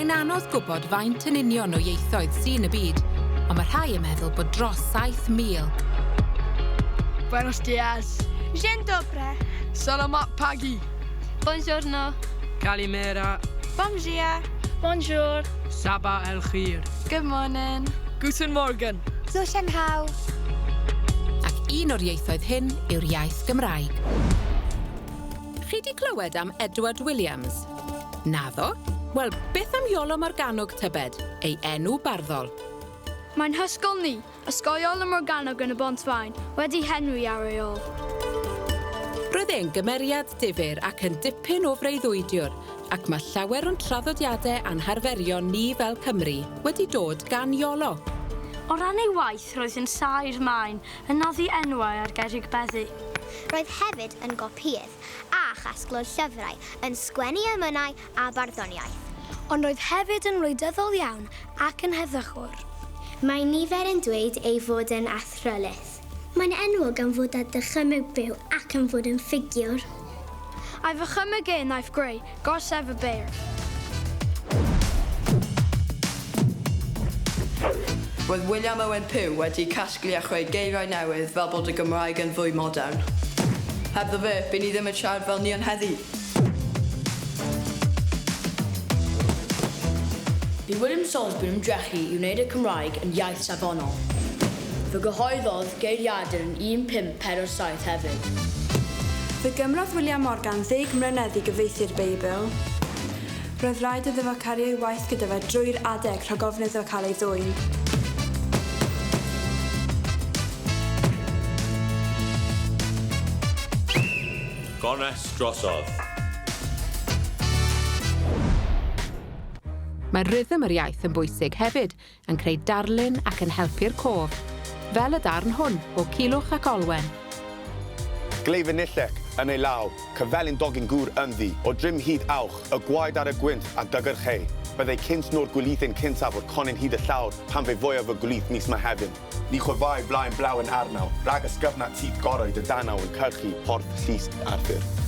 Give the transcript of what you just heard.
Mae'n anodd gwybod faint yn union o ieithoedd sy'n y byd, ond mae rhai yn meddwl bod dros 7,000. Buenos dias. Dzień dobry. Selamat pagi. Buongiorno. Kalimera. Bom dia. Bonjour. Sabah el Khir. Good morning. Guten Morgen. Zoshan hao. Ac un o'r ieithoedd hyn yw'r iaith Gymraeg. Chi 'di clywed am Edward Williams? Naddo? Wel, beth am Iolo Morgannwg tybed, ei enw barddol? Mae'n hysgol ni, Ysgol Iolo Morgannwg yn y Bont-faen, wedi henwi ar ei ôl. Roedd e'n gymeriad difyr ac yn dipyn o freuddwydiwr, ac mae llawer o'n traddodiadau a'n harferion ni fel Cymry wedi dod gan Iolo. O ran ei waith, roedd yn saer maen, yn noddi enwau ar gerrig beddi. Roedd hefyd yn gopïydd a chasglwr llyfrau, yn sgwennu emynau a barddoniaeth. Ond roedd hefyd yn wleidyddol iawn ac yn heddychwr. Mae nifer yn dweud ei fod yn athrylith. Mae'n enwog am fod â dychymyg byw ac am fod yn ffugiwr. Ei ddychymyg e wnaeth greu Gorsedd y Beirdd. Roedd William Owen Pughe wedi casglu a chreu geiriau newydd fel bod y Gymraeg yn fwy modern. Hebddo fe, by ni ddim yn siarad fel ni yn heddi. Bu William Salisbury yn ymdrechu i wneud y Cymraeg yn iaith safonol. Fe gyhoeddodd geiriadur yn 1547 hefyd. Fe gymrodd William Morgan ddeg mlynedd i gyfieithu'r Beibl. Roedd rhaid iddo fo cario ei waith gyda fe drwy'r adeg rhag ofn iddo cael ei ddwyn. Gornest drosodd. Mae rhythm yr iaith yn bwysig hefyd, yn creu darlun ac yn helpu'r cof. Fel y darn hwn o Culhwch ac Olwen. Gleifen Nillec yn ei law, cyfelin dogyn gŵr ynddi, o drim hyd awch, y gwaed ar y gwynt a dygyrch ei. Byddai cynt no'r gwlithyn cyntaf o'r conyn hyd y llawr pan fe fwyaf y gwlith mis Mehefin. Ni chwifai flaen blawen arnaw, rhag ysgyfnat syth goroed y danaw yn cyrchu porth llys Arthur.